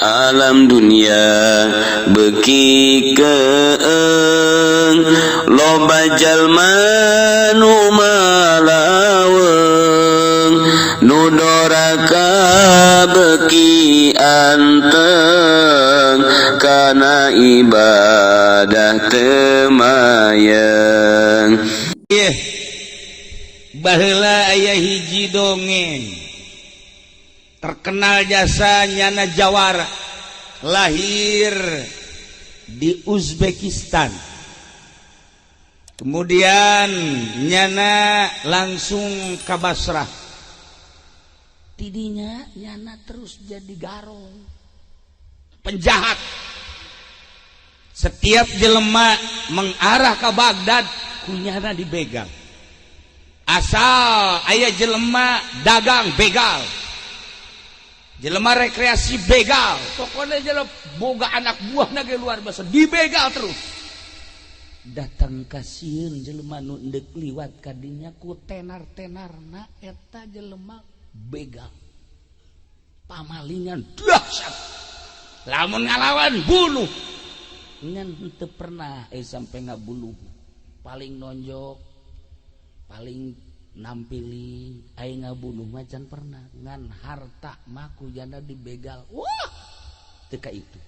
Alam dunia beki keeng, loba jalma nu malaweng, nu doraka beki anteng kana ibadah teu mayeng. Ih, baheula aya hiji dongeng terkenal jasa nyana jawara, lahir di Uzbekistan, kemudian nyana langsung ke Basrah. Tidinya nyana terus jadi garong penjahat. Setiap jelema mengarah ke Baghdad ku nyana dibegal. Asal aya jelema dagang, begal. Jelema rekreasi, begal. Pokoknya jelema boga anak buah ge luar biasa, dibegal terus. Datang kasieun jelema nu endek liwat kadinya ku tenar-tenarna eta jelema begal, pamalingan dahsyat. Lamun ngalawan, bunuh. Ngan teu pernah sampai ngabunuh, paling nonjok, paling nampiling. Aing ngabunuh macan pernah, ngan harta mah ku nyana dibegal. Wah, teka itu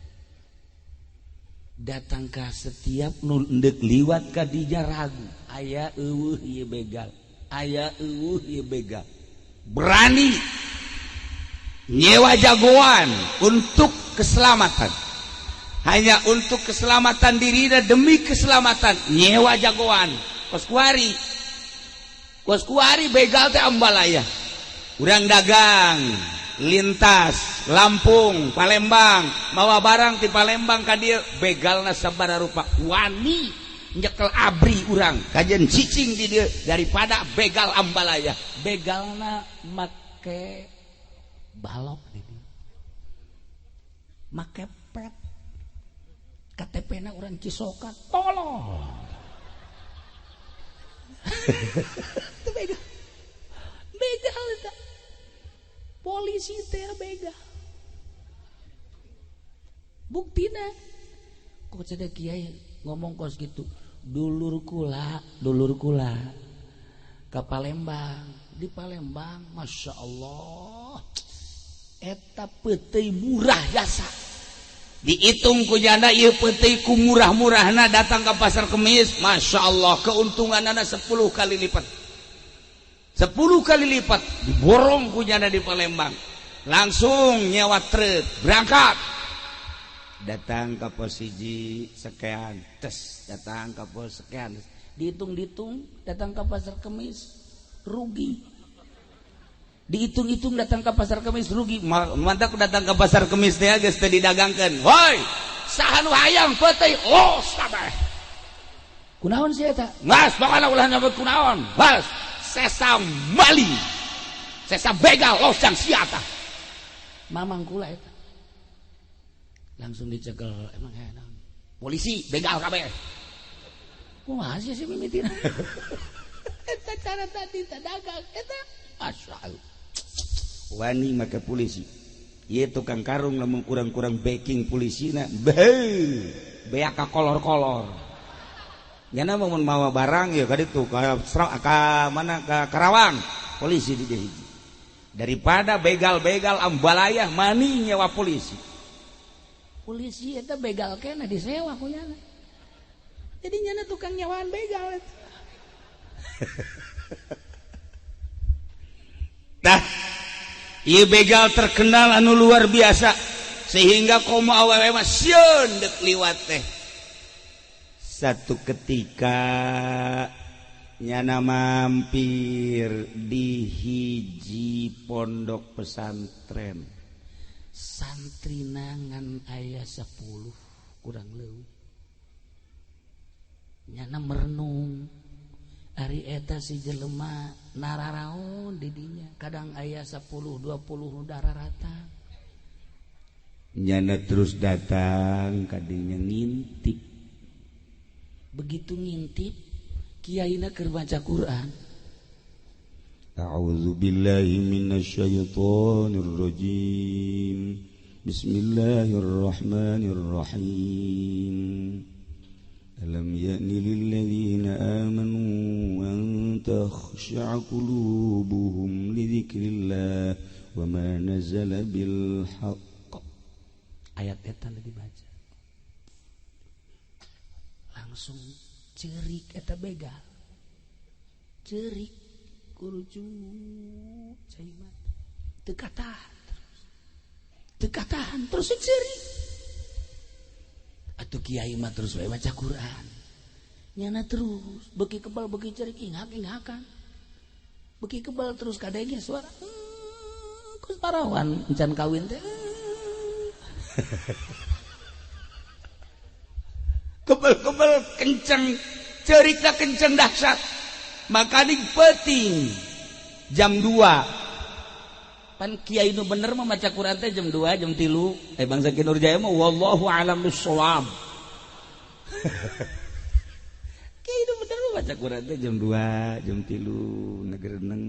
datang ka setiap nu endek liwat ka dinya ragu, aya euweuh ieu begal, aya euweuh ieu begal. Berani nyewa jagoan untuk keselamatan, hanya untuk keselamatan diri dan demi keselamatan nyewa jagoan. Kos kuari, kos kuari begal teh ambalaya. Urang dagang lintas Lampung Palembang, mawa barang di Palembang ka dieu, begalna sabaraha rupa. Wani nyekel ABRI urang kajen cicing di dieu daripada begal ambalaya. Begalna make balok di dieu, make pet KTP na urang Cisoka. Tolong, itu begal, begal eta. Polisi teh begal. Buktina kok cedek kiai ngomong kos gitu. Dulur kula, dulur kula ke Palembang. Di Palembang, masya Allah, eta peuteuy murah jasa. Dihitung ku nyana ieu peuteuy ku murah-murahna, datang ke Pasar Kemis, masya Allah, keuntunganana 10 kali lipat, 10 kali lipat. Diborong ku nyana di Palembang, langsung nyewa truk, berangkat, datang ke pos hiji sekian tes, datang ke pos sekian. Dihitung-hitung datang ke Pasar Kemis rugi. Dihitung-hitung datang ke Pasar Kemis rugi. Mantap, datang ke Pasar Kemis teh geus teu didagangkeun. Woi, saha nu hayang peuteuy? Los kabeh. Kunaon sih eta? Ngas bakal ulah nyebut kunaon. Bas sesa maling, sesa begal, los jang siata. Mamang kula eta langsung dicekel. Emang enak polisi begal kabeh. Kumaha sih si mimitina eta cara tadi tak dagang eta asal wani make polisi. Ieu tukang karung lamun kurang-kurang backing polisi na beak ka kolor-kolor. Nyana mun mawa barang ya ka ditu ka, ka mana, ka Karawang, polisi di dieu hiji. Daripada begal-begal ambalaya, mani nyewa polisi. Polisi eta begal kena disewa ku nyana, jadi nyana tukang nyewaan begal eta. Tah, ieu begal terkenal anu luar biasa sehingga komo awewe mah sieun deuk liwat teh. Satu ketika nyana mampir di hiji pondok pesantren, santri ngan aya 10 kurang leuwih. Nyana merenung, ari eta si jelema nararaon didinya, kadang aya 10 20 nu rata. Nyana terus datang kadinya, ngintip. Begitu ngintip, kiaina keur baca Quran. A'udzu billahi minasyaitonir rajim. Bismillahirrahmanirrahim. Alam ya'ni lilladzina amanu an takhsha'a qulubuhum li dzikrillah wa ma nazala bil haqq. Ayat eta dibaca. Langsung cerik eta begal. Cerik kurucu cai mata. Teu katahan terus. Teu katahan terus cerik. Atuh kiai mah terus wae maca Quran. Nyana terus beuki kebal beuki cerik inghak-inghakan. Beuki kebal terus kadenge suara. Kus parawan encan kawin teh. Kebal-kebal kenceng, cerita kenceng dahsyat. Makanya penting jam 2. Pan kiai nu bener mah maca Quran teh jam 2, jam 3. Bangsa Ki Nurjaya mah wallahu alam bissawab. Kiai nu bener mah maca Quran teh jam 2, jam 3 negereneng.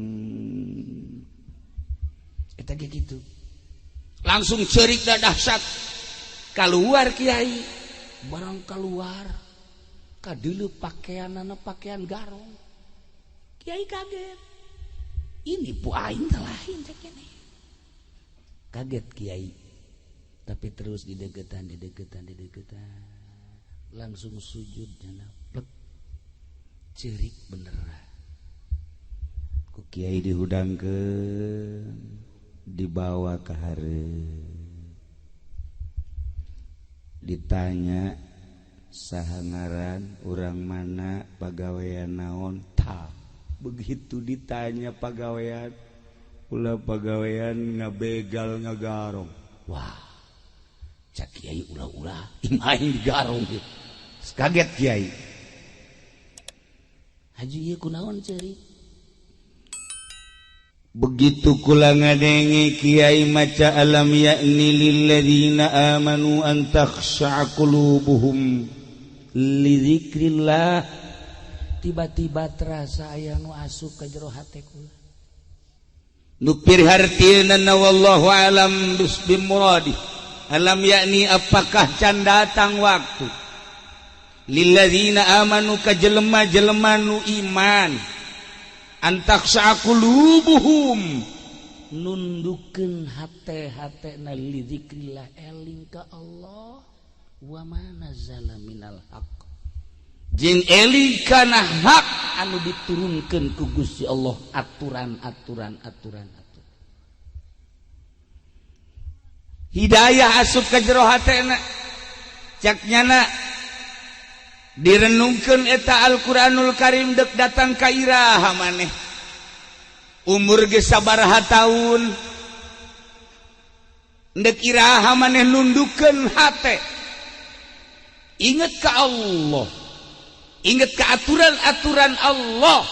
Eta ge kitu. Langsung cerik dah dahsyat. Keluar kiai. Barang keluar kadeuleu pakaianana pakaian garong. Kiai kaget. Ini bu aing teh lain cek ini. Kaget kiai. Tapi terus dideketan, dideketan, dideketan. Langsung sujud jana plek. Cerik beneran. Ku kiai dihudangkeun, dibawa ke hareup. Ditanya saha ngaran, urang mana, pagawean naon. Tah, begitu ditanya pagawean, ulah pagawean ngabegal ngagarong. Wah, cak kiai ulah-ulah aing digarong. Kaget kiai. Haji ieu kunaon ceurik? Begitu kula ngadenge kiai maca alam ya'ni lilladzina amanu an takhsha'a qulubuhum li dzikrillah, tiba-tiba terasa aya nu asup ka jero hate kula. Nu pirhartina wallahu alam bismuradi. Alam yakni apakah can datang waktu lilladzina amanu ka jelema-jelema nu iman antakhsha'a qulubuhum, nundukeun hate-hatena li dzikrillah, eling ka Allah, wa ma nazala minal haqq, jeung eling kana hak anu diturunkeun ku Gusti Allah, aturan-aturan aturan aturan hidayah asup ka jero hatena. Cak nyana direnungkeun eta Al-Qur'anul Karim dek datang ka iraha maneh. Umur ge sabaraha taun dek iraha maneh nundukeun hate. Inget ka Allah, inget ka aturan-aturan Allah.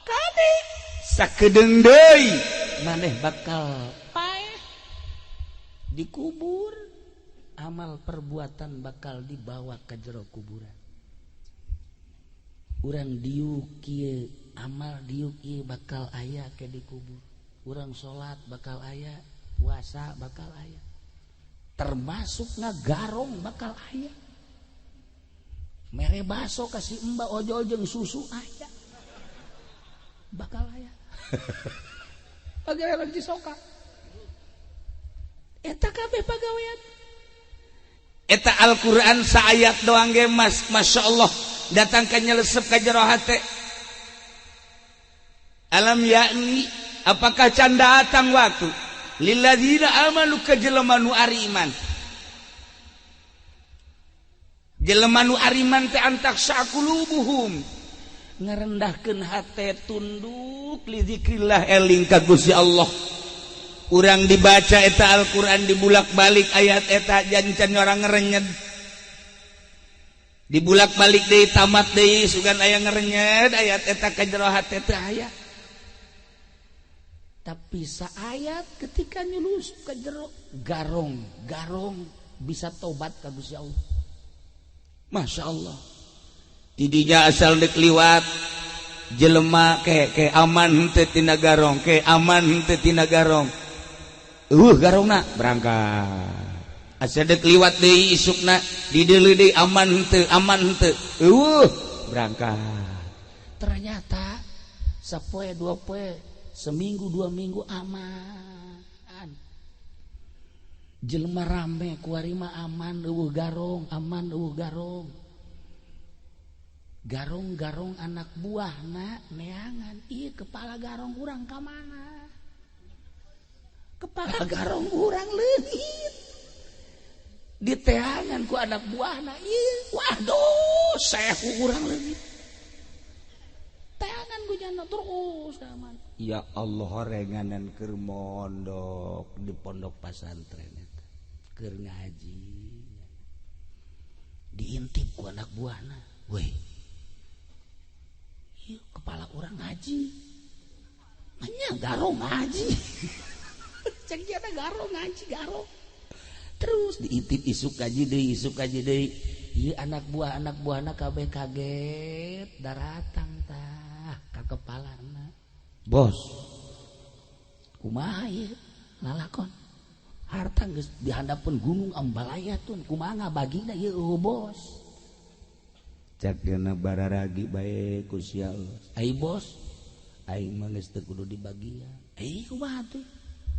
Kade sakedeung deui maneh bakal paeh dikubur, amal perbuatan bakal dibawa ke jero kuburan. Urang diuk kieu, amal diuk ieu bakal aya ke dikubur. Urang salat bakal aya, puasa bakal aya, termasuk ngagarong bakal aya. Mere baso kasih emba ojol jeung susu aya, bakal aya. Pagawean Cisoka. Eta kabeh pagawean. Eta Al-Qur'an saayat doang ge mas, Masya Allah datang ka nyelesep ka jero hate. Alam yakni apakah can datang waktu lilladzina amanu ka jelema nu ari iman. Jelema nu ariman teh antakhsha qulubuhum, ngarendahkeun hate tunduk li dzikrillah, eling ka Gusti Allah. Urang dibaca eta Al-Qur'an dibulak-balik ayat eta jancan orang ngerenyed. Dibulak-balik deui tamat deui sugan aya ngerenyed ayat eta ka jero hate teh aya. Tapi saayat ketika nyulusup ka jero garong, garong bisa tobat ka Gusti Allah. Masya Allah. Tidinya asal dek liwat jelema ke aman henteu tina garong, ke aman henteu tina garong. Garongna berangkat. Asa dek liwat deui isukna, dideuleu deui, aman henteu, aman henteu, eueuh, berangkat. Ternyata sapoe dua poe, seminggu 2 minggu aman. Jelema rame kuari mah aman, eueuh garong, aman, eueuh garong. Garong-garong anak buahna neangan, "Ih, kepala garong urang ka mana? Kepala garong urang leungit." Diteangan ku anak buahna, "Ih, waduh, sehu urang leungit." Teangan ku jana terus aman. Ya Allah, horenganan keur mondok di pondok pasantren eta keur ngaji, Diintip ku anak buahna, "Weh, ieu kepala urang ngaji." Nya garong ngaji. Cek dia, garong ngaji, garong. Terus diintip, isuk ngaji deui, isuk ngaji deui. Ieu anak buah, anak buahna kabeh kaget, daratang tah ka kepalana. "Bos, "Kumaha ieu lalakon? Harta geus dihandapeun gunung Ambalaya tun, kumaha ngabagina ieu, eueuh bos?" Cak dina, "Bararagi bae ku sia." "Ai bos?" "Aing mah geus teu kudu dibagian." "Ai kumaha tuh?"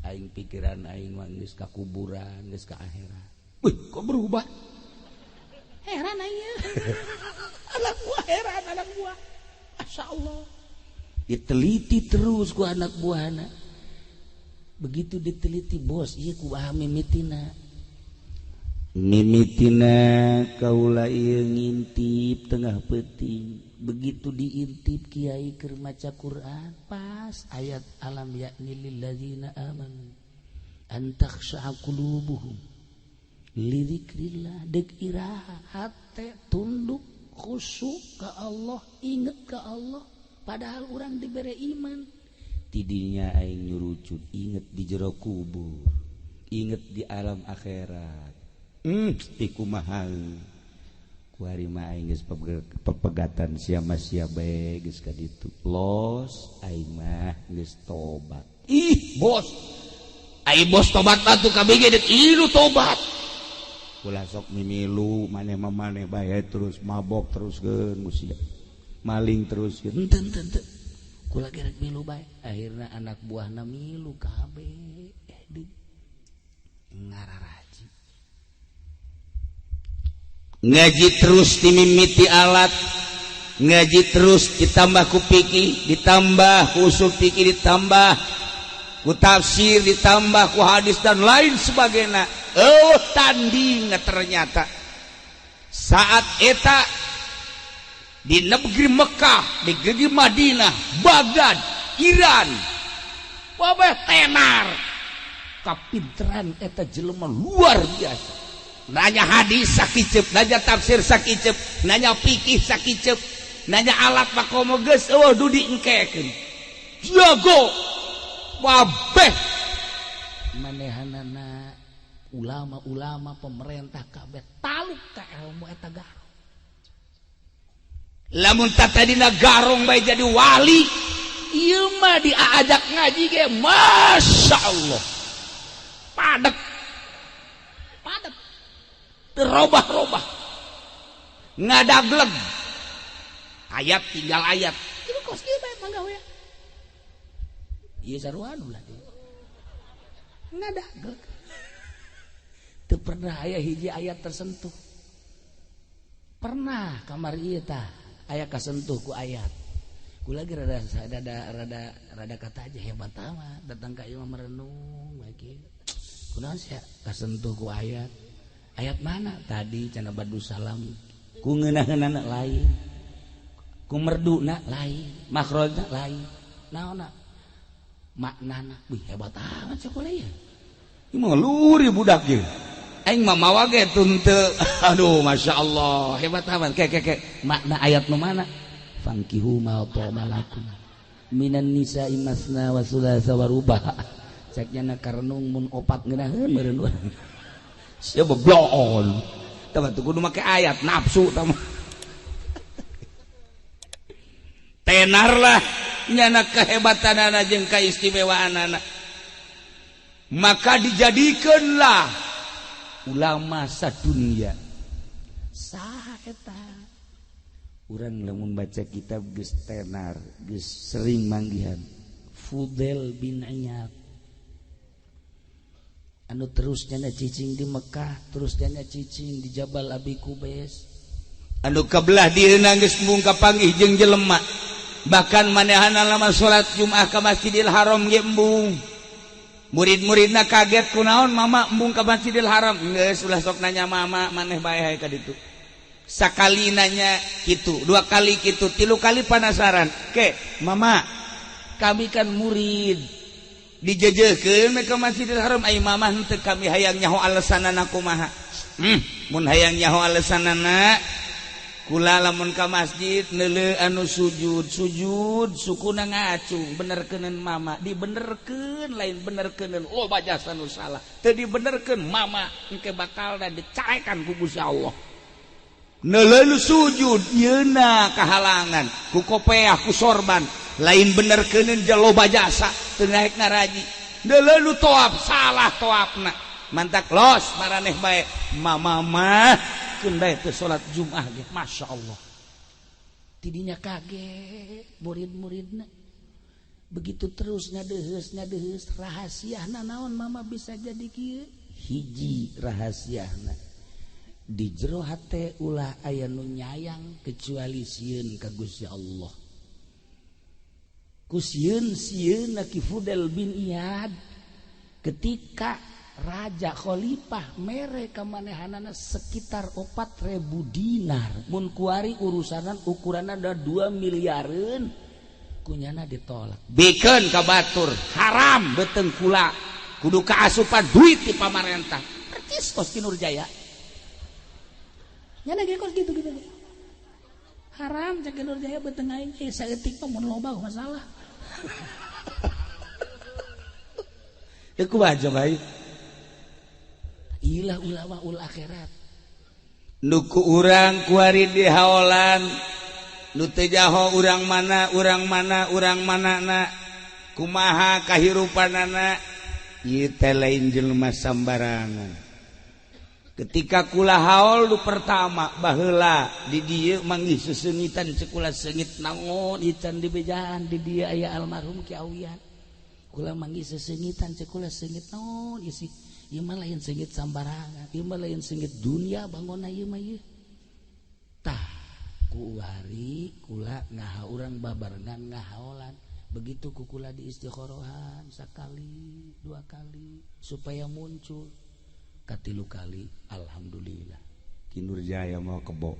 "Aing pikiran aing mah geus ka kuburan, geus ka akhirat." Wih, kok berubah? Heran aing, anak buah heran, anak buah. Masya Allah. Diteliti terus ku anak buahna. Begitu diteliti, "Bos, iya kumaha mimitina?" "Mimitina kaula ieu ngintip tengah peuting. Begitu diintip, kiai keur maca Quran, pas ayat alam ya'ni lilladzina amanu an takhsha'a qulubuhum li dzikrillah. Dek iraha hate tunduk khusyuk ke Allah, inget ke Allah, padahal orang diberi iman? Tidinya aing nyurucut, inget di jero kubur, inget di alam akhirat. Ti kumaha kuari mah aing geus pepegatan sia mah, sia bae geus ka ditu. Los, aing mah geus tobat." "Ih bos, ai bos tobat atuh kabeh ge dek ilu tobat." "Ulah sok mimilu maneh mah, maneh bae terus mabok terus geun, sia maling terus geun." "Henteu, henteu, henteu, kula ge rek milu bae." Akhirna anak buahna milu kabeh, eh deui ngararaji. Ngaji terus, dimimiti alat ngaji terus, ditambah ku fikih, ditambah ku usul fikih, ditambah ku tafsir, ditambah ku hadis dan lain sebagainya. Oh, tanding. Ternyata saat eta di negeri Mekah, di negeri Madinah, Baghdad, Iran, wabah tenar kapinteran eta jelema luar biasa. Nanya hadis sakicep, nanya tafsir sakicep, nanya fikih sakicep, nanya alat makomo geus eueuh dudi engkekeun, jago wabeh. Manehanana, ulama-ulama, pemerintah kabeh taluk ka ilmu eta garong. Lamun tadina garong bae jadi wali, ieu mah diajak ngaji ge Masya Allah, padet padet, terobah-robah, ngadagleg ayat tinggal ayat. Ieu kos kieu bae manggawe ieu sarua ulah ngadagleg. Teu pernah aya hiji ayat tersentuh. Pernah kamar ieu tah aya kasentuh ku ayat. Ku lagi rada rada rada rada kata aja, hebat amat. Datang ka ieu mah merenung bae kieu. Kunaon sia kasentuh ku ayat? Ayat mana tadi cenah? Badu salam Ku ngeunah-ngeunahna lain, ku merduna lain, makhrajna lain. Naonna maknana? Wih, hebat amat sekolah ya. Ieu mah luhur budak ieu. Aing mah mawa ge teu. Aduh, Masya Allah, hebat amat. Ke ke ke Makna ayat nu mana? Fankihu ma thaba lakum minan nisa'i masna wa thulatha wa ruba. Cek nya karenung, mun opat ngeunaheun meureun urang. Sia bebloon. Tah tuh kudu make ayat nafsu tah mah. Tenar lah nyana kehebatanana jeung kaistimewaanana. Maka dijadikanlah ulama sadunia. Saha eta? Urang lamun baca kitab geus tenar, geus sering manggihan Fudail bin Iyad. Anu terus nyana cicing di Mekah, terus nyana cicing di Jabal Abi Kubais. Anu kebelah dieuna geus embung kapanggih jeung jelema. Bahkan manehana lama salat Jumat ka Masjidil Haram ge embung. Murid-muridna kaget, kunaon mama embung ka Masjidil Haram? Geus ulah sok nanya mama, maneh bae hae ka ditu. Sakali nanya kitu, dua kali kitu, tilu kali penasaran. Ke, mama, kami kan murid. Dijejehkeun ke Masjidil Haram, ai mama henteu kami hayang nyaho alasanana kumaha. Mun hayang nyaho alasanana, kula lamun ka masjid neuleu anu sujud, sujud sukuna ngacung, benerkeuneun mama, dibenerkeun lain benerkeuneun loba jasa nu salah. Teu dibenerkeun mama engke bakal dicarekan ku Gusti Allah. Neuleu sujud yeuna kahalangan ku kopeah ku sorban, lain benerkeuneun loba jasa teu naek ngaraji. Neuleu toap salah toapna, mantak los maraneh bae mama mah keun bae teu salat Jumat ge. Masya Allah, tidinya kaget murid-muridna. Begitu terus ngadeheus ngadeheus rahasiana naon mama bisa jadi kieu? Hiji rahasiana, di jero hate ulah aya nu nyayang kecuali sieun ka Gusti Allah. Ku sieun sieun Ki Fudail bin Iyad ketika raja khalifah mere ka manehanana sekitar 4.000 dinar, mun kuari urusanan ukuranna ada 2 miliareun, kunyana ditolak. Bikeun ka batur haram beuteung kula, kudu kaasupan duit ti pamarentah. Percis kos Ki Nurjaya. Nyana ge kos gitu gitu. Haram cek Ki Nurjaya beuteung aing saeutik mah mun loba masalah. Ya kumaha coba? Ilah ulama ul akhirat. Nu ku urang kuari di haolan, nu teu jaho urang mana, urang mana, urang manana, kumaha kahirupanana, ieu teh lain jelema sambarangan. Ketika kula haol nu pertama baheula di dieu manggih seseungitan, cek kula seungit naon ieu can dibejaan di dieu aya almarhum Ki Awian. Kula manggih seseungitan, cek kula seungit naon ieu sih? Ieu mah lain seungit sambarangan, ieu mah lain seungit dunia bangona ieu mah ieu. Tah kuari kula ngaha urang babarengan ngahaolan. Begitu ku kula di istikhorohan sakali, dua kali supaya muncul. Katilu kali alhamdulillah. Ki Nurjaya mau kebo.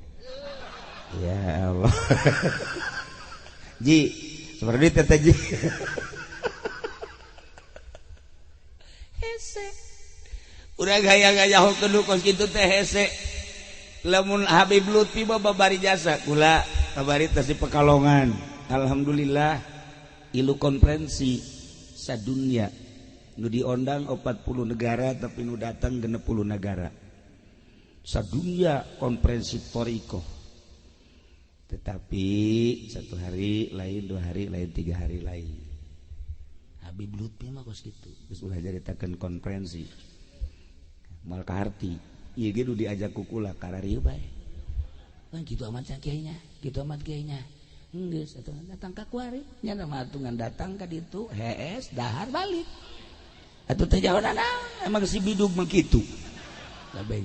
Ya Allah. Ji, seperti teh ji. Hese. Udah gaya-gaya hokeun kos kitu teh hese. Lamun Habib Lutfi mah babari jasa kula babari teh si Pekalongan. Alhamdulillah ilu konferensi sadunia. Nu diondang 40 negara tapi nu datang 60 negara. Sadunia konferensi Toriko. Tetapi satu hari lain, dua hari lain, tiga hari lain. Habib Lutfi mah kos kitu. Geus ulah caritakeun konferensi. Moal kaharti. Ieu ge nu diajak ku kula kararieu bae. Kan kitu amat kiainya, kitu amat kiainya. Geus atuh datang ka kuari, nya mah atuh ngan datang ka ditu, hees dahar balik. Atuh teh jauh naon, emang si bidug mah kitu. Kabeh.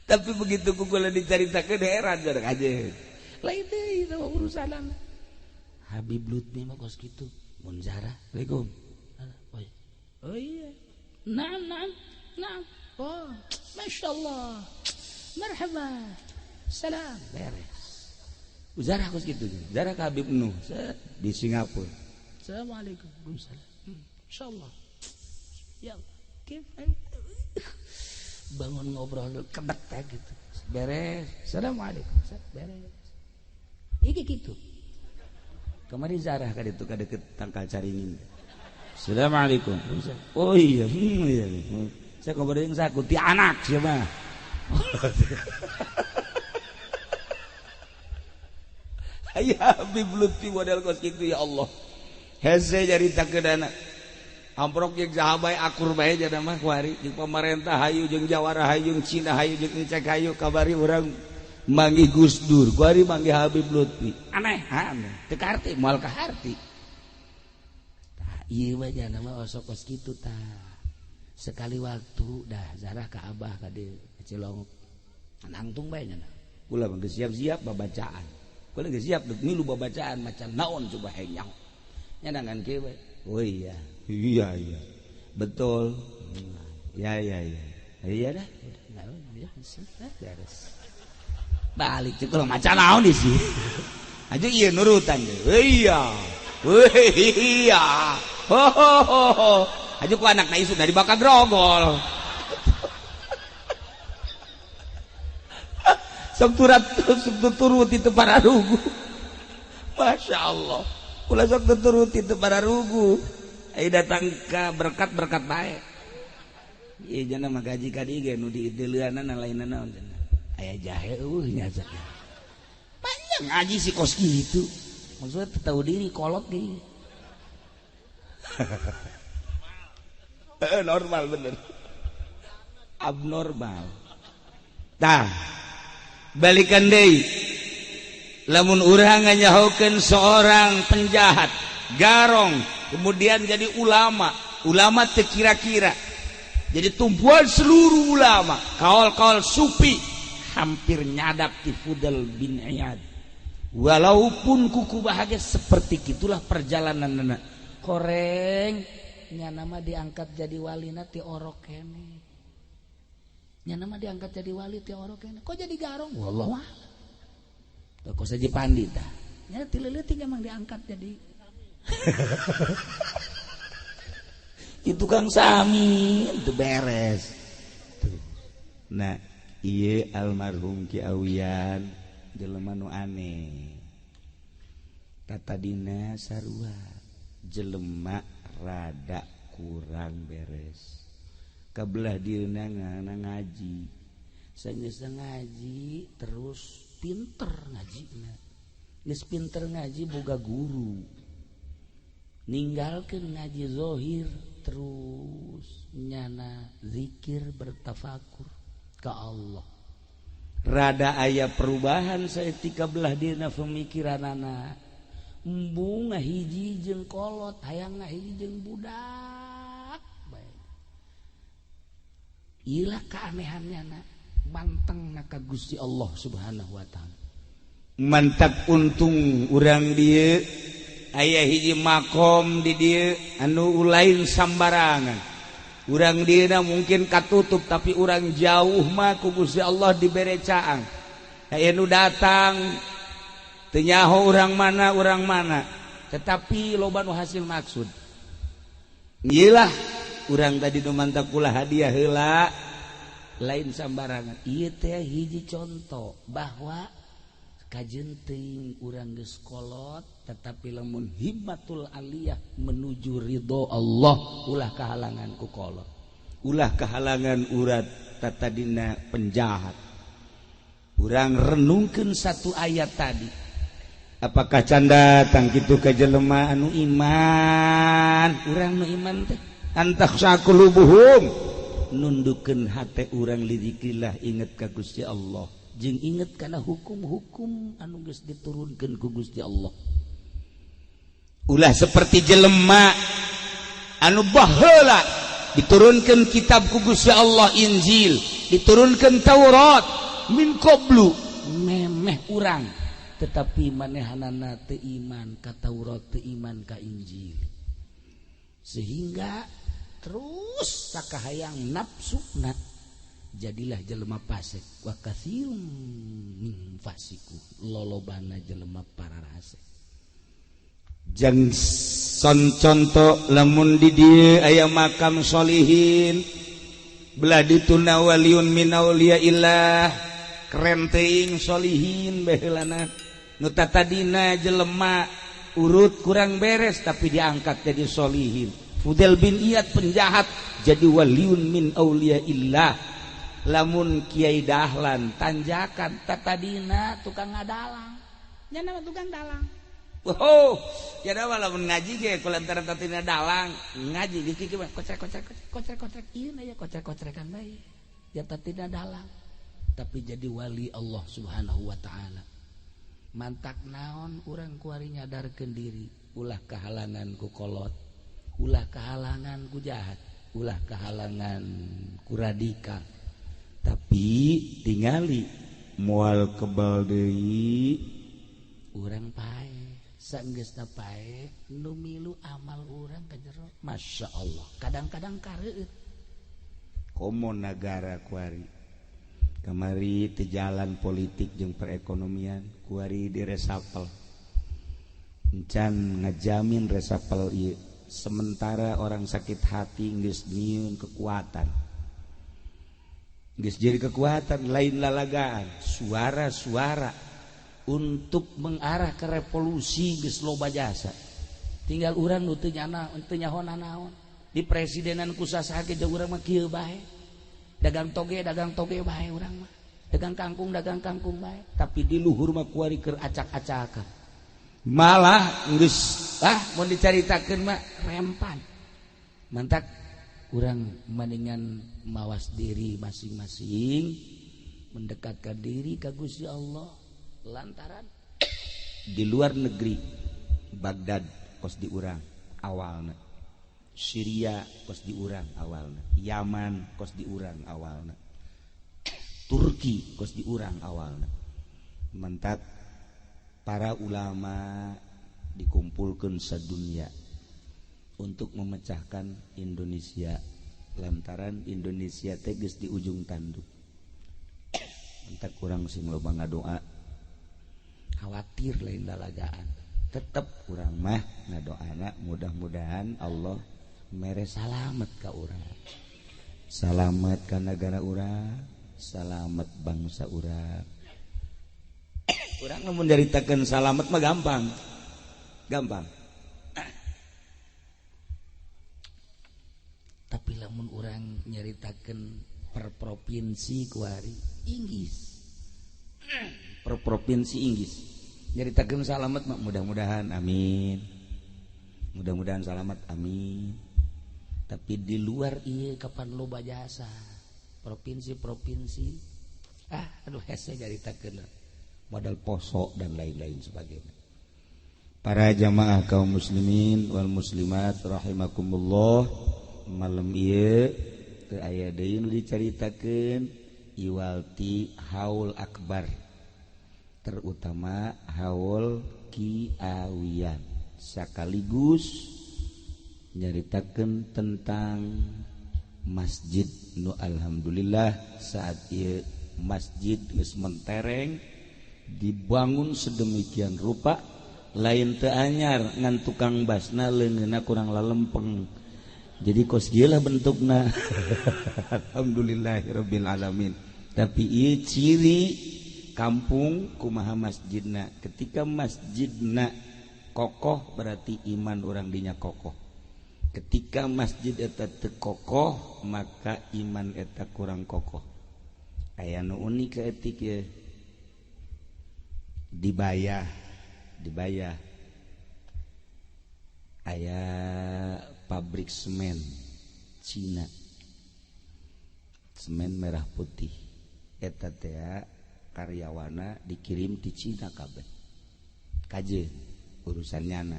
Tapi begitu ku kula dicaritakeun heran jarang aja. Lain deui itu urusanana. Habib Lutfi mah kos kitu. Mun zarah, Assalamualaikum. Oh iya. Naam, naam, naam. Oh, Masya Allah. Marhaba. Salam. Beres. Zarah kos kitu. Zarah ka Habib Nuh di Singapura. Assalamualaikum. Waalaikumsalam. Insyaallah. Ya Allah. Kif? Bangun ngobrol kebet ya gitu. Beres. Assalamualaikum. Beres. Iki gitu. Kemarin zarah ka ditu ka deket tangkal caringin. Assalamualaikum. Oh iya, iya. Saya ngobrol jeung saku ti anak sia mah. Ya Habib Lutfi model kos kitu ya Allah. Hese caritakeunana. Amprok jeung saha bae akur bae jana mah kuari jeung pamarentah hayu jeung jawara hayu jeung Cina hayu jeung Encek hayu kabari urang manggih Gus Dur, kuari manggih Habib Lutfi. Aneh, aneh. Teu kaharti, moal kaharti. Tah ieu mah jana mah osok kos kitu tah. Sekali waktu dah zarah ka abah ka dieu Cilongok. Nangtung bae nya. Kula mah geus siap-siap babacaan. Kula geus siap deuk milu babacaan macan naon coba hayang nyaho. Nyandangan kieu bae. Oh iya. Iya iya. Betul. Ya ya ya. Iya dah. Ya beres. Balik cek kula macan naon di sih. Aja ieu nurutan deui. Iya. Iya. Ho ho ho. Aja ku anakna isuk dari bakal grogol. Sok turat sok turut itu para rugu. Masya Allah. Ulah sok turut itu para rugu. Ayo datang ke berkat-berkat bae. Ieu jana mah gaji ka dieu ge nu diideuleunana lainna naon cenah. Aya jahe eueuh nya cenah. Panjang ngaji si kos kitu. Maksudnya tahu diri kolot ge. Normal bener. Abnormal. Tah. Balikan deui. Lamun urang nganyahokeun seorang penjahat, garong, kemudian jadi ulama, ulama teu kira-kira. Jadi tumpuan seluruh ulama, kaol-kaol sufi hampir nyadap ti Fudel bin Iyad. Walaupun kuku bahagia seperti itulah perjalananna. Koreng nya nama diangkat jadi walina ti orok kene. Nya nama diangkat jadi wali ti orok kene. Kok jadi garong? Wallahu a'lam. Toko saja pandi tah. Nya ti leutik emang diangkat jadi. Di tukang sami itu beres. Tuh. Nah, ieu almarhum Ki Awian jelema nu aneh. Tatadina sarua jelema rada kurang beres. Kabelah dieuna ngaji. Sageus ngaji terus pinter ngajina. Geus pinter ngaji boga guru. Ninggalkeun ngaji zahir terus nyana zikir bertafakur ka Allah. Rada aya perubahan saeutik belah dieuna pemikiranana. Embung ngahiji jeung kolot, hayang ngahiji jeung budak. Bae. Ilah keanehannya na, manteng na ka Gusti Allah Subhanahu wa taala. Mantap untung urang dieu aya hiji makom di dieu anu lain sambarangan. Urang dieuna mungkin katutup tapi urang jauh mah ku Gusti Allah dibere caang. Aya nu datang teu nyaho urang mana, tetapi loba nu hasil maksud. Iyalah urang tadi nu mantak kula hadiah heula lain sambarangan. Ieu teh hiji contoh bahwa kajen teuing urang geus kolot tetapi lamun himmatul aliyah menuju ridho Allah ulah kahalangan ku kolot, ulah kahalangan urat tatadina penjahat. Urang renungkeun satu ayat tadi. Apakah canda tang kitu ka jelema anu iman? Urang nu iman teh antakhsha qulubuhum, nundukeun hate urang lidzikrillah, inget ka Gusti Allah jeung inget kana hukum-hukum anu geus diturunkeun ku Gusti Allah. Ulah seperti jelema anu baheula diturunkeun kitab ku Gusti Allah Injil, diturunkeun Taurat min qablu memeh urang, tetapi manehanana teu iman ka Taurat, teu iman ka Injil, sehingga terus sakahayang nafsuna jadilah jelema fasik. Wa katsirum min fasiku, lolobana jelema pararasek. Jang son contoh lamun di dieu aya makam solihin belah dituna waliun min auliyaillah, keren teuing solihin baheulana nu tatadina jelema urut kurang beres tapi diangkat jadi solihin. Fudel bin Iyad penjahat jadi waliun min auliyaillah. Lamun Kiai Dahlan tanjakan tatadina tukang ngadalang, nya nama tukang dalang. Oh, ya da lamun ngaji ge kulantaran tatina dalang ngaji di kieu mah kocrek-kocrek kocrek-kocrek ieu na ya kocrek-kocrekan bae. Ya tatina dalang. Tapi jadi wali Allah Subhanahu wa taala. Mantak naon urang kuari nyadarkeun diri, ulah kahalangan ku kolot, ulah kahalangan ku jahat, ulah kahalangan ku radikal. Tapi tingali moal kebal deui urang pae. Sanggeusna pae nu milu amal urang ka jero. Masya Allah, kadang-kadang kareueut. Komo nagara kuari kamari teu jalan politik jeung perekonomian kuari diresapel. Encan ngajamin resapel ieu. Sementara orang sakit hati geus nyieun kekuatan. Geus jadi kekuatan lain lalagaan, suara-suara untuk mengarah ke revolusi geus loba jasa. Tinggal urang nu teu nyana, teu nyaho nanaon. Di presidenan ku sasaha ge urang mah kieu bae. Dagang toge bae urang mah. Dagang kangkung bae. Tapi di luhur mah kuari keur acak-acakan. Malah geus mun dicaritakeun mah rempan. Mantak urang mendingan mawas diri masing-masing, mendekatkan diri ka Gusti Allah. Lantaran di luar negeri Baghdad kos diurang awalna, Syria kos diurang awalna, Yaman kos diurang awalna, Turki kos diurang awalna. Mentak para ulama dikumpulkan sedunia untuk memecahkan Indonesia lantaran Indonesia teh geus di ujung tanduk. Mentak kurang sing loba ngadoa, khawatir lain lalagaan, tetep urang mah ngadoana mudah-mudahan Allah mere salamet ka urang, salamet ka nagara urang, salamet bangsa urang. Urang lamun nyaritakeun salamet mah gampang, gampang. Tapi lamun urang nyaritakeun per provinsi kuari Inggris, per provinsi Inggris nyaritakeun salamet mah mudah-mudahan amin, mudah-mudahan salamet amin. Tapi di luar ieu kapan loba jasa provinsi-provinsi, aduh hese nyaritakeun modal poso dan lain-lain sebagainya. Para jamaah kaum muslimin wal muslimat rahimakumullah, malam ieu teu aya deui nu dicaritakeun iwalti haul akbar, terutama haul Kiawian, sekaligus nyaritakeun tentang masjid nu alhamdulillah saat ieu masjid geus mentereng dibangun sedemikian rupa lain teu anyar ngan tukang basna leungeunna kurang lalempeng jadi kos ieu lah bentukna. Alhamdulillahirabbil alamin. Tapi ieu ciri kampung kumaha masjidna, ketika masjidna kokoh berarti iman orang dinya kokoh. Ketika masjid eta teu kokoh maka iman eta kurang kokoh. Aya nu unik ke etik ye. Dibayah aya pabrik semen Cina, semen merah putih eta teh karyawana dikirim di Cina kabeh kaje urusan nyana.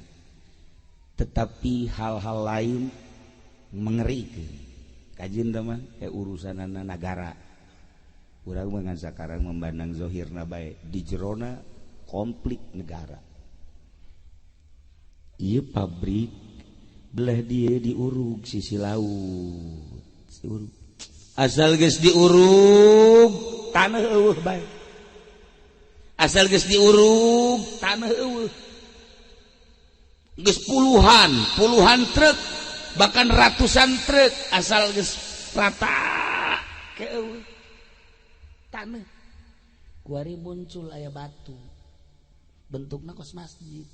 Tetapi hal-hal lain mengerikan kajian mah urusanana nagara. Urang mah ngan sakarang memandang zohirna bae, di jerona konflik negara. Ieu pabrik belah dia diurug sisi laut, diurug. Asal geus diurug taneuh eueuh bae. Asal geus diurug taneuh eueuh. Geus puluhan truk bahkan ratusan truk asal geus rata ke tanah. Kuari muncul aya batu bentukna kos masjid.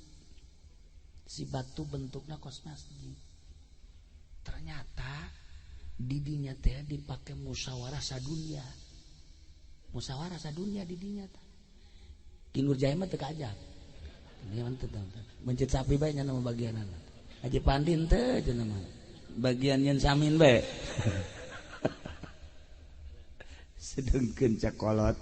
Si batu bentukna kos masjid. Ternyata didinya teh dipake musyawarah sadunya. Musyawarah sadunya didinya teh. Ki Nurjaya mah teu kaajak. Ieu teu mencit sapi bae nya nama bagianana. Haji Pandi teu cenah mah. Bagian nyen samin bae. Sedengkeun cakolot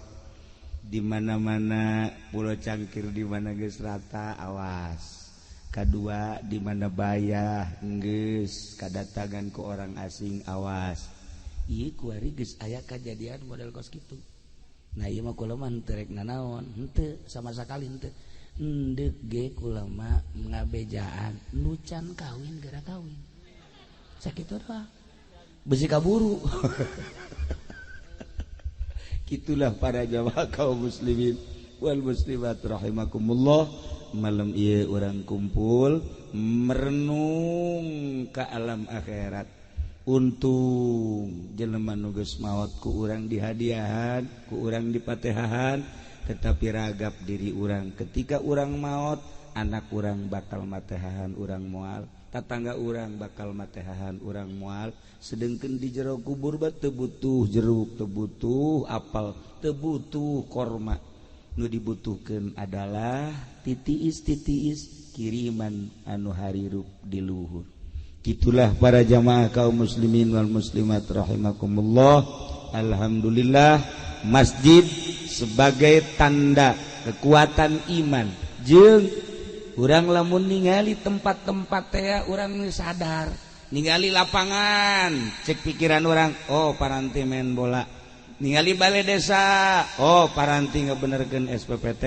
di mana-mana Pulau Cangkir di mana geus rata awas. Kadua di mana bayah geus kadatangan ku orang asing awas. Ieu kuari geus aya kajadian model kos kitu. Nah ieu mah kula mah henteu rek nanaon, henteu sama sakali henteu. Endeuk ge kula mah ngabejaan nu can kawin geura kawin. Sakitu doang. Besi kaburu. Itulah para jamaah kaum muslimin wal muslimat rahimakumullah. Malam ieu urang kumpul merenung ka alam akhirat. Untung jelema nu geus maot ku urang dihadiahan, ku urang dipatehahan, tetapi ragap diri urang ketika urang maot, anak urang bakal matehahan urang moal, tatangga urang bakal matehahan urang moal. Sedengkeun di jero kubur ba teu butuh jeruk, teu butuh apel, teu butuh korma. Nu dibutuhkeun adalah titiis-titiis kiriman anu harirup di luhur. Itulah para jamaah kaum muslimin wal muslimat rahimakumullah. Alhamdulillah masjid sebagai tanda kekuatan iman. Jeung urang lamun ningali tempat-tempat teh urang sadar, ningali lapangan cek pikiran urang, oh paranti main bola. Ningali balai desa, oh paranti ngebenerkeun SPPT.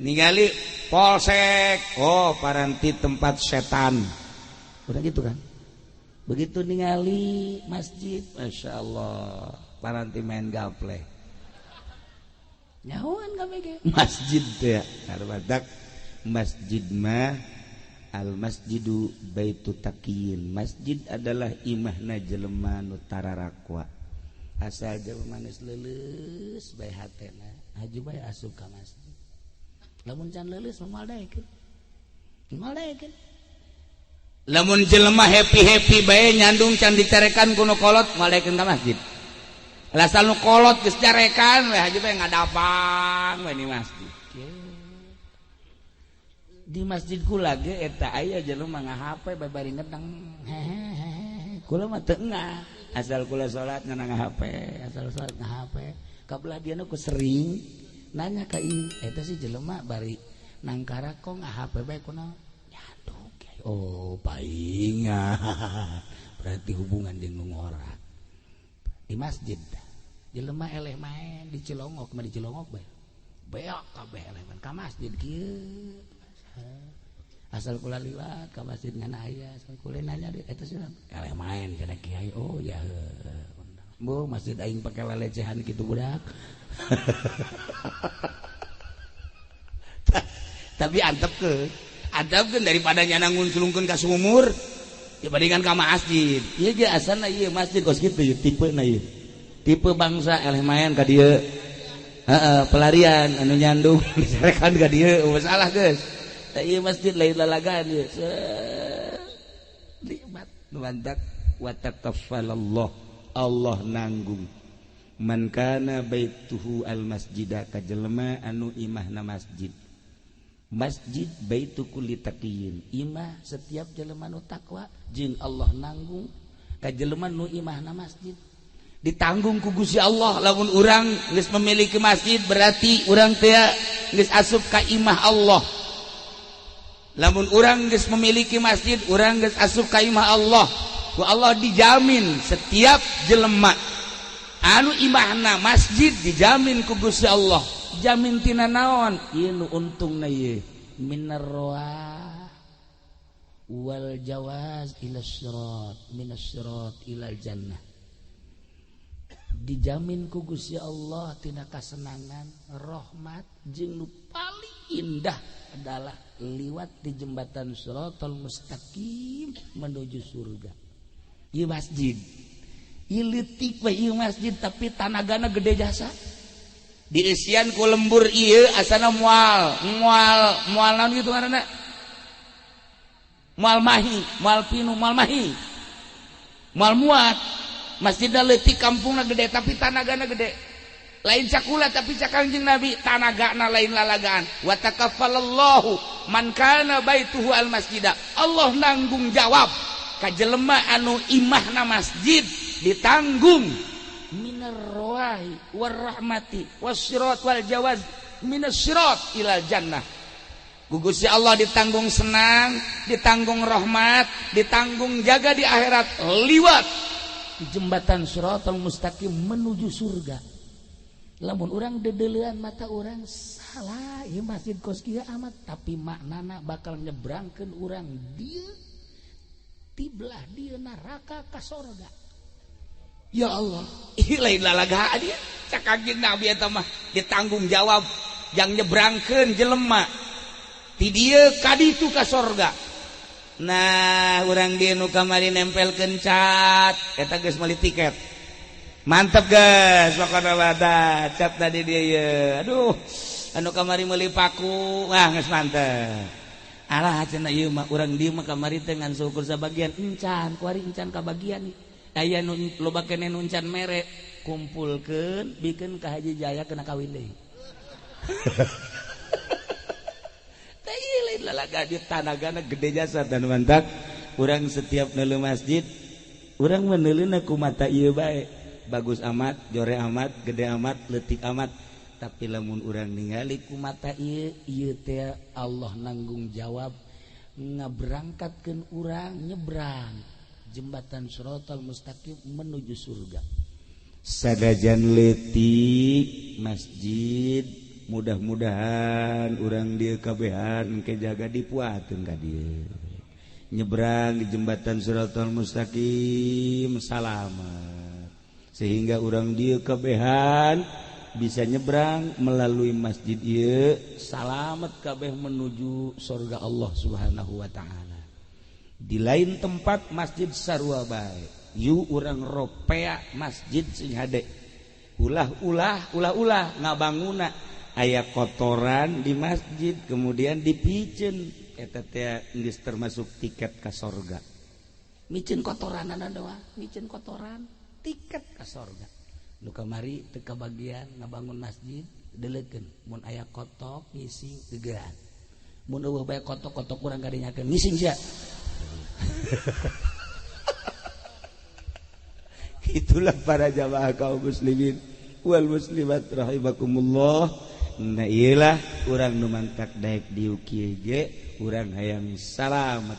Ningali polsek, oh paranti tempat setan. Udah gitu kan. Begitu ningali masjid, Masya Allah, paranti main gaple. Nyahuan KPG. Masjid teh karbadak masjid mah al masjidu baitu taqiyin. Masjid adalah imahna jelema nu tararakwa. Asal jelema geus leuleus bae hatena, haju bae asup ka masjid. Lamun can leuleus moal daekeun. Moal daekeun. Lamun jelema happy-happy bae nyandung can dicarekan ku nu kolot moal daekeun ka masjid. Asal nu kolot geus carekan we haju bae ngadapang we di masjid. Di masjid kula ge eta aya jelema nga-HP bae bari ngedeng. Hehehe. Kula mah teu engah. Asal kula salat ngan nga-HP, asal salat nga-HP. Kabelah dia nu sering nanya ka ieu, eta si jelema bari nangkara kok nga-HP bae kunaon? Nyandung kiai. Oh, painga. Berarti hubungan jeung nu ngora. Di masjid jelema eleh main di Cilongok, mah di Cilongok bae. Beak kabeh eleh main ka masjid kieu. Asal kula liwat ka masjid ngan aya, asal kula nanya di eta sih eleh main cenah kiai. Oh ya heuh. Bu, masjid aing pake lelecehan kitu budak. Tapi antepkeun. Antepkeun daripada nyana ngunculungkeun ka sumur dibandingkan ka masjid. Ieu ge asalna ieu masjid kos kitu ieu tipena ieu. Tipe bangsa eleh main ka dieu. Heeh, pelarian anu nyandung dicarekan ka dieu, masalah geus. Tah ieu masjid lain lalagaan ieu. Nikmat mantak wa takaffalallah. Allah nanggung. Man kana baituhu al masjida ka jelema anu imahna masjid. Masjid baitu kulli taqiyin. Imah setiap jelema nu takwa jeung Allah nanggung ka jelema nu imahna masjid. Ditanggung ku Gusti Allah. Lamun urang geus memiliki masjid berarti urang teh geus asup ka imah Allah. Lamun urang geus memiliki masjid, urang geus asup ka imah Allah. Ku Allah dijamin setiap jelema anu imahna masjid dijamin ku Gusti Allah. Jamin tina naon? Ieu nu untungna ieu minar roah wal jawaz ila sirat minas sirat ilal jannah. Dijamin ku Gusti Allah tina kasenangan, rahmat jeung nu paling indah adalah liwat di jembatan Shiratal Mustaqim menuju surga. Ieu masjid. Ieu leutik we ieu masjid tapi tanagana gede jasa. Diisian ku lembur ieu asana moal, moal, moal naon kitu ngaranna? Moal mahi, moal pinu, moal mahi. Moal muat. Masjidna leutik, kampungna gede tapi tanagana gede. Lain cakula tapi cak Kangjeng Nabi, tanagana lain lalagaan. Wa takaffalallahu Man kana baituhu al masjida, Allah nanggung jawab ka jelema anu imahna masjid, ditanggung minar rawahi war rahmati was sirat wal jawaz minas sirat ilal jannah. Ku Gusti Allah ditanggung senang, ditanggung rahmat, ditanggung jaga di akhirat liwat di jembatan siratal mustaqim menuju surga. Lamun urang dedelean mata urang salah, ieu masjid kos kieu amat, tapi maknana bakal nyebrangkeun urang dieu tibelah dieu neraka ka sorga. Ya Allah, ih lain lalagaan dia. Cak Kanjeng Nabi eta mah ditanggung jawab yang nyebrangkeun jelema ti dieu ka ditu ka sorga. Nah, urang dieu nu kamari nempelkeun cat eta geus meuli tiket. Mantep guys, pokokna mah cat tadi dia ye. Aduh, anu kamari meuli paku, wah geus mantep. Alah cenah ieu mah urang dieu mah kamari teh ngan syukur sabagian encan, kuari encan kabagian nih. Aya nu loba keneh nu encan mere, kumpulkeun bikeun ka Haji Jaya kena kawin deui. Teh ieu lain lalaga di tanagana gede jasa dan mantak urang setiap neuleuh masjid urang meneuleuhna ku mata ieu bae. Bagus amat, jore amat, gede amat, leutik amat, tapi lamun urang ningali ku mata ieu, ieu teh Allah nanggung jawab ngaberangkatkeun urang nyebrang jembatan siratal mustaqim menuju surga. Sadajan leutik masjid, mudah-mudahan urang dieu kabehan ke jaga dipuateun ka dieu. Nyebrang di jembatan siratal mustaqim salamat. Sehingga urang dieu kabehan bisa nyebrang melalui masjid ieu salamet kabeh menuju surga Allah Subhanahu wa taala. Di lain tempat masjid sarua bae. Yu urang ropea masjid sing hade. Ulah-ulah, ulah-ulah ngabanguna aya kotoran di masjid kemudian dipiceun eta teh geus termasuk tiket ka sorga. Miceun kotoranana doang, miceun kotoran tiket ka sorga. Nu kamari teu kabagian ngabangun masjid deleukeun mun aya kotok ngising gegeran. Mun eueuh bae kotok-kotok urang kadinyakeun ngising sia. Itulah para jamaah kaum muslimin wal muslimat rahimakumullah. Nah iyalah urang nu mantak daek dieu kieu ge urang hayang salamet.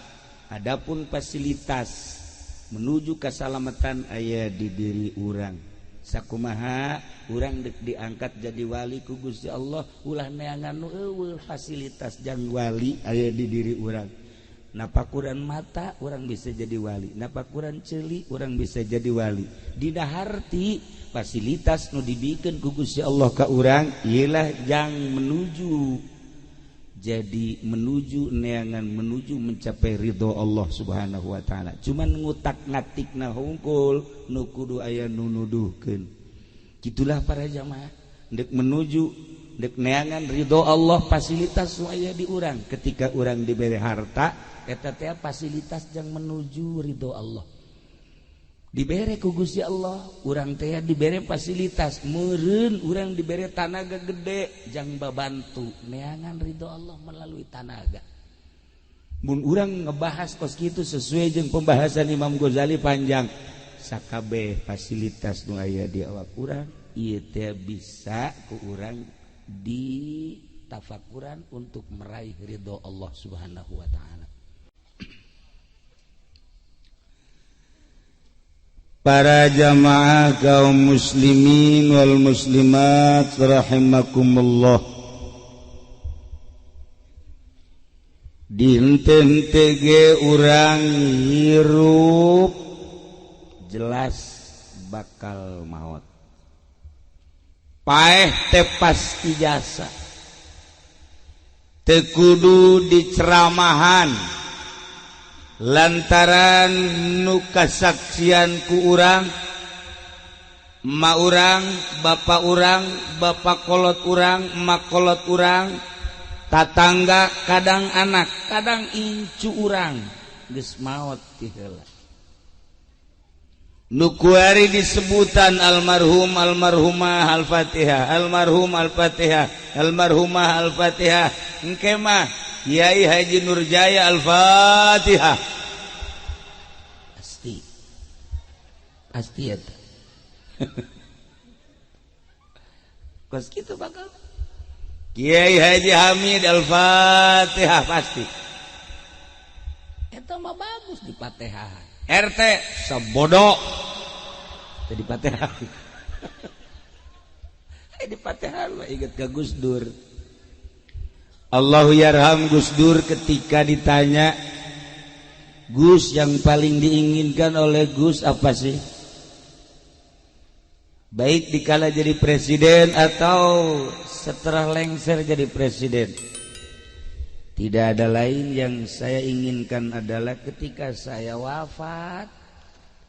Adapun fasilitas menuju keselamatan aya di diri urang. Sakumaha urang dek diangkat jadi wali ku Gusti Allah, ulah neangan nu eueuh fasilitas jang wali aya di diri urang. Napakuran mata urang bisa jadi wali, napakuran ceuli urang bisa jadi wali. Dina harti fasilitas nu dibikeun ku Gusti Allah ka urang ialah jang menuju jadi menuju neangan menuju mencapai ridho Allah Subhanahu wa taala. Cuman ngutak-ngatikna hungkul nu kudu aya nu nuduhkeun. Kitulah para jamaah ndek menuju ndek neangan ridho Allah fasilitas nu aya di urang. Ketika urang diberi harta eta teh fasilitas jang menuju ridho Allah. Dibere ku Gusti Allah, urang teh dibere fasilitas, meureun urang dibere tanaga gede jang babantu neangan ridho Allah melalui tanaga. Mun urang ngebahas kos kitu sesuai jeung pembahasan Imam Ghazali panjang, sakabeh fasilitas nu aya di awak urang ieu teh bisa ku urang ditafakuran untuk meraih ridho Allah Subhanahu wa taala. Para jamaah kaum muslimin wal muslimat rahimakumullah. Dinten ge urang hirup jelas bakal maot. Paeh teh pasti jasa. Teu kudu diceramahan lantaran nu kasaksian ku urang, ma urang, bapak urang, bapak kolot urang, emak kolot urang, tatangga, kadang anak, kadang incu urang geus maot ti heula. Nu kuari disebutan almarhum, almarhumah, al-Fatihah, almarhum, al-Fatihah, almarhumah, al-Fatihah. Engke mah Kiai Haji Nurjaya Al-Fatihah. Pasti. Pasti eta. Kos kitu bakal. Kiai Haji Hamid Al-Fatihah pasti. Eta mah bagus di Fatihah. RT sebodoh. Teu di Fatihah. Di Fatihah mah inget ke Gus Dur. Allahu yarham Gus Dur ketika ditanya, Gus, yang paling diinginkan oleh Gus apa sih? Baik dikala jadi presiden atau setelah lengser jadi presiden. Tidak ada lain yang saya inginkan adalah ketika saya wafat,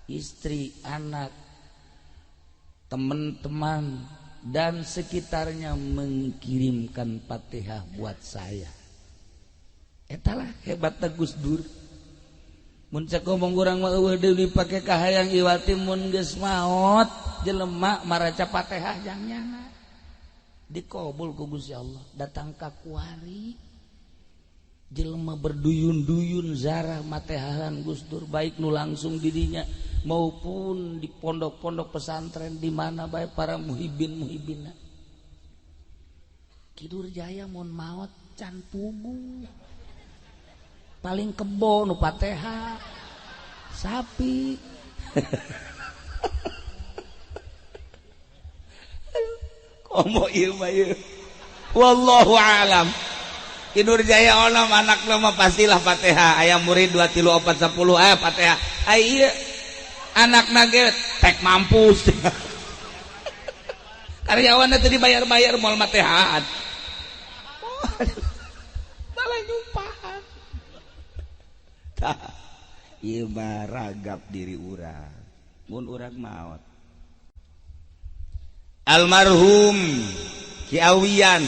istri, anak, teman-teman dan sekitarnya mengirimkan Fatihah buat saya. Etalah hebatnya Gus Dur. Mun cek ngomong urang mah euweuh deui dipake kahayang iwati mun geus maot jelema maraca Fatihah jang nyana. Dikabul ku Gusti Allah, datang ka kuari. Jelema berduyun-duyun zarah matehahan Gus Dur, baik nu langsung didinya maupun di pondok-pondok pesantren di mana baik para muhibin-muhibina. Ki Nurjaya mun maot can pugu. Paling kebo nu Fatihah sapi. Komo ieu mah ieu. Wallahu alam. Ki Nurjaya onom anak mah pastilah Fatihah. Aya murid 2 3 4 10 aya Fatihah. Ai ieu anak nage tek mampus. Karyawanna teu dibayar-bayar moal Fatihaan. Malah nyumpahan. Tah, ieu mah ragap diri urang. Mun urang maot. Almarhum Ki Awian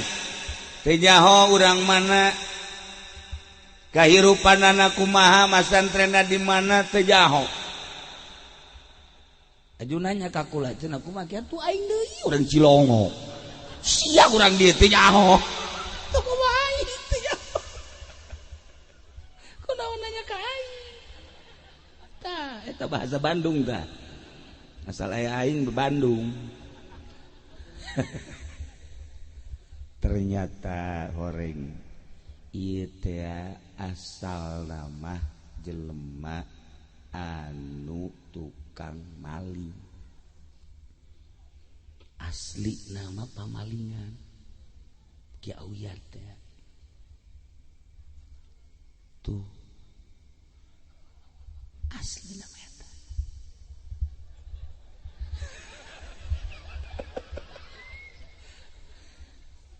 teu nyaho urang mana, kahirupanana kumaha, masantrenna di mana teu nyaho. Aju nanya ka kula, cenah kumaha kieu tuh aing deui urang Cilongo. Sia urang dieu teu nyaho. Tuh kumaha aing teu nyaho. Kunaon nanya ka aing? Tah, eta bahasa Bandung tah. Asal aya aing Bandung. Ternyata horeng ieu teh asal nama jelema anu tukang maling. Asli nama pamalingan Ki Awian teh. Tuh asli nama eta.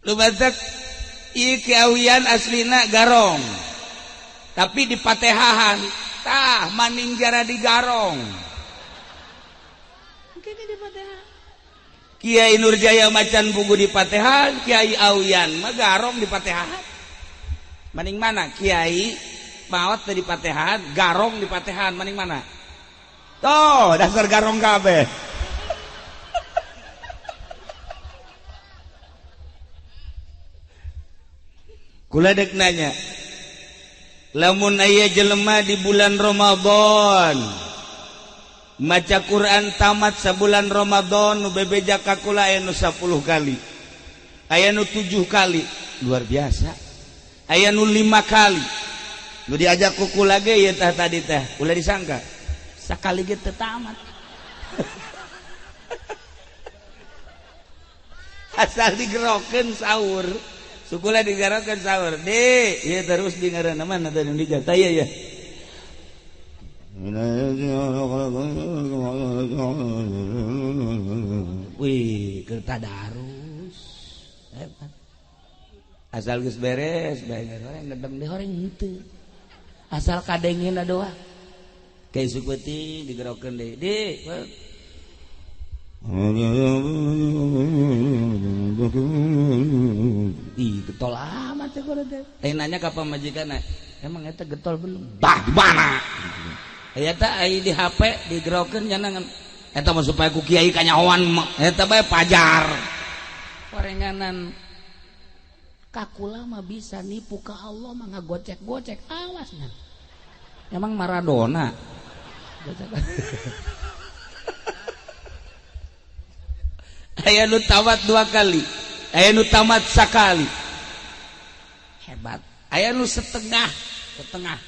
Lu batak ieu Ki Awian aslina garong. Tapi di Patehahan tah maning jara di garong. Kene di Patehan. Kiai Nurjaya macan bugu di Patehan, Kiai Awian mah garong di Patehan. Maning mana? Kiai maot di Patehan, garong di Patehan, maning mana? Tuh, dasar garong kabeh. Kula dek nanya, lamun aya jelema di bulan Ramadan maca Quran tamat sabulan Ramadan nu bebeja ka kula aya nu 10 kali, aya nu 7 kali, luar biasa. Aya nu 5 kali. Nu diajak ku kula ge ieu tah tadi teh, ulah disangka sakali ge teu tamat. Asal digerokeun sahur. Sukula digerokeun sahur. Di, ieu terus di ngaranna mana tadi di jatah ieu ya. Wih, keur tadarus. Hebat. Asal geus beres, bae horeng ngedem deui horeng henteu. Asal kadengena doa. Ka isuk peuting digerokeun deui. Di. Ih, getol amat teh gua teh. Nanya ka pamajikanna, emang eta getol belum? Bah, di mana? Aya teh ai di HP digerokeun nya eta mah supaya ku kiai kanyahoan eta bae pajar. Korenganan. Kakula mah bisa nipu ka Allah mah ngagocek-gocek awas nya. Emang Maradona. Aya nu tamat 2 kali, aya nu tamat sakali. Hebat. Aya nu setengah, setengah.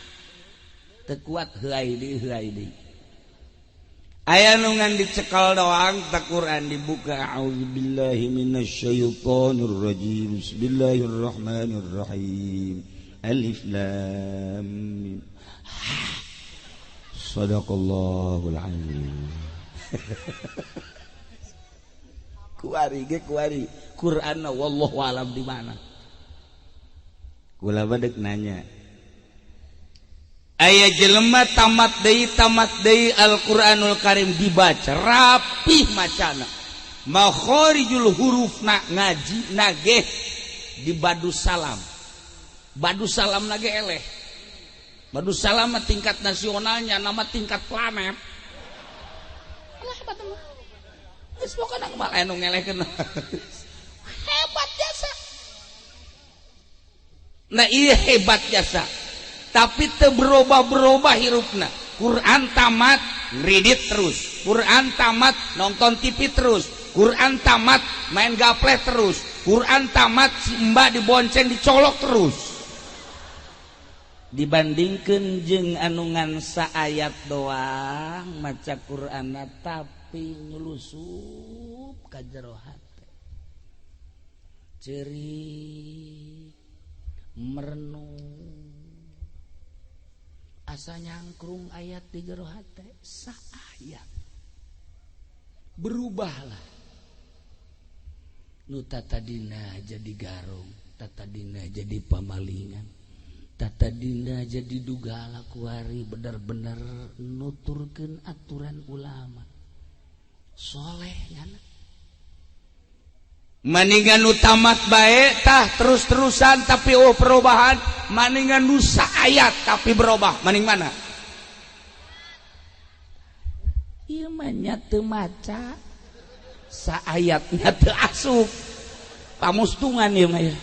Teu kuat heuai deui heuai deui. Aya nu ngan dicekal doang tak Quran dibuka auzubillahi minasyaitonir rajim bismillahirrahmanirrahim alif lam mim sadaqallahul azim. Kuari ge kuari Quran wallahu alam di mana. Kula badek nanya aya jelema tamat deui Al-Qur'anul Karim dibaca rapih macana makharijul hurufna ngaji nageh di badus salam. Badus salam nage eleh. Badus salam tingkat nasionalnya nama tingkat planet. Alah hebat mah. Geus pokona malah anu ngelehkeun. Hebat jasa. Nah iya hebat jasa. Tapi teu berubah-berubah hirupna. Quran tamat ngridit terus, Quran tamat nonton TV terus, Quran tamat main gapleh terus, Quran tamat si mbak dibonceng dicolok terus. Dibandingkeun jeung anu ngan saayat doang maca Qur'anna tapi nyulusup ka jero hate. Ceurik merenung asa nyangkrung ayat di jero hate saayat berubahlah nu tatadina jadi garong, tatadina jadi pamalingan, tatadina jadi dugala kuari bener-bener nuturkeun aturan ulama soleh nyana. Maningan nu tamat bae tah terus-terusan tapi oh perubahan, maningan nu saayat tapi berubah, maning mana? Ieu mah nya teu maca, saayatnya teu asup. Pamustungan ieu mah ya.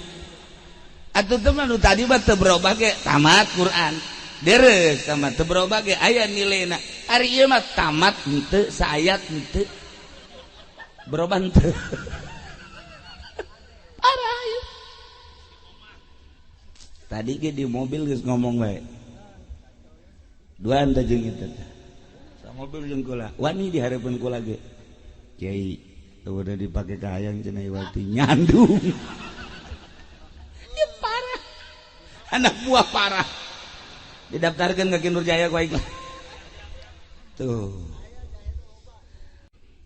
Atuh teh mah nu tadi mah teu berubah ge tamat Quran. Deres tamat teu berubah ge aya nilaina. Ari ieu mah tamat henteu, saayat henteu. Berubah henteu. Tadi ge di mobil geus ngomong bae. Duaan teh jeung itu teh. Sa mobil jeung kula. Wani di hareupeun kula ge. Kiai, udah dipake ka hayang cenah iwati nyandung. Ieu parah. Anak buah parah. Didaftarkeun ka Ki Nurjaya ku aing. Tuh.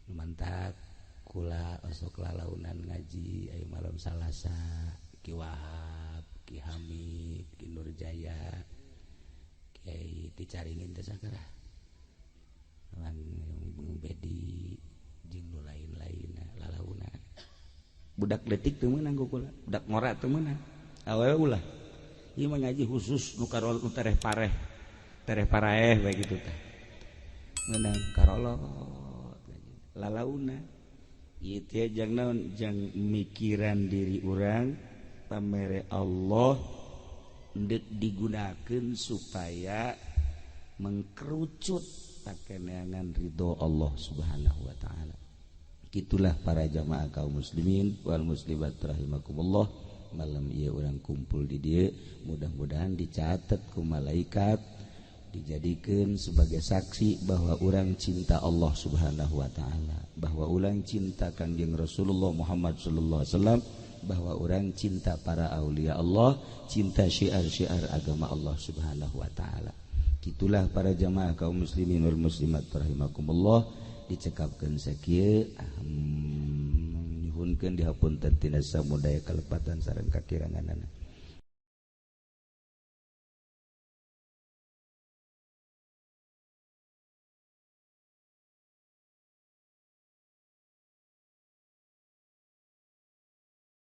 Mantap kula osok lalaunan ngaji aya malam Salasa Ki Wahab, Ki Hamid, Ki Nurjaya, Kiai dicaringin teh sakara. Lan Bung Bedi jeung nu lain-lainna lalauna. Budak leutik teu meunang ku kula, budak ngora teu meunang. Awewe ulah. Ieu mah ngaji khusus nu karol nu tereh pareh. Tereh paraeh bae kitu teh. Meunang karolot lalauna. Ieu teh jang naon jang mikiran diri urang pamere Allah ndek digunakeun supaya mengkerucut pakeneangan ridho Allah Subhanahu wa taala. Gitulah para jamaah kaum muslimin wal muslimat rahimakumullah. Malam ieu urang kumpul di dieu mudah-mudahan dicatat ku malaikat dijadikeun sebagai saksi bahwa urang cinta Allah Subhanahu wa taala, bahwa urang cinta Kangjeng Rasulullah Muhammad sallallahu alaihi wasallam, bahwa orang cinta para aulia Allah, cinta syiar-syiar agama Allah Subhanahu wa taala. Gitulah para jamaah kaum muslimin wal muslimat rahimakumullah. Dicekapkeun sakieu nyuhunkeun dihapunten tina samudaya kalepatan sareng kakiranganana.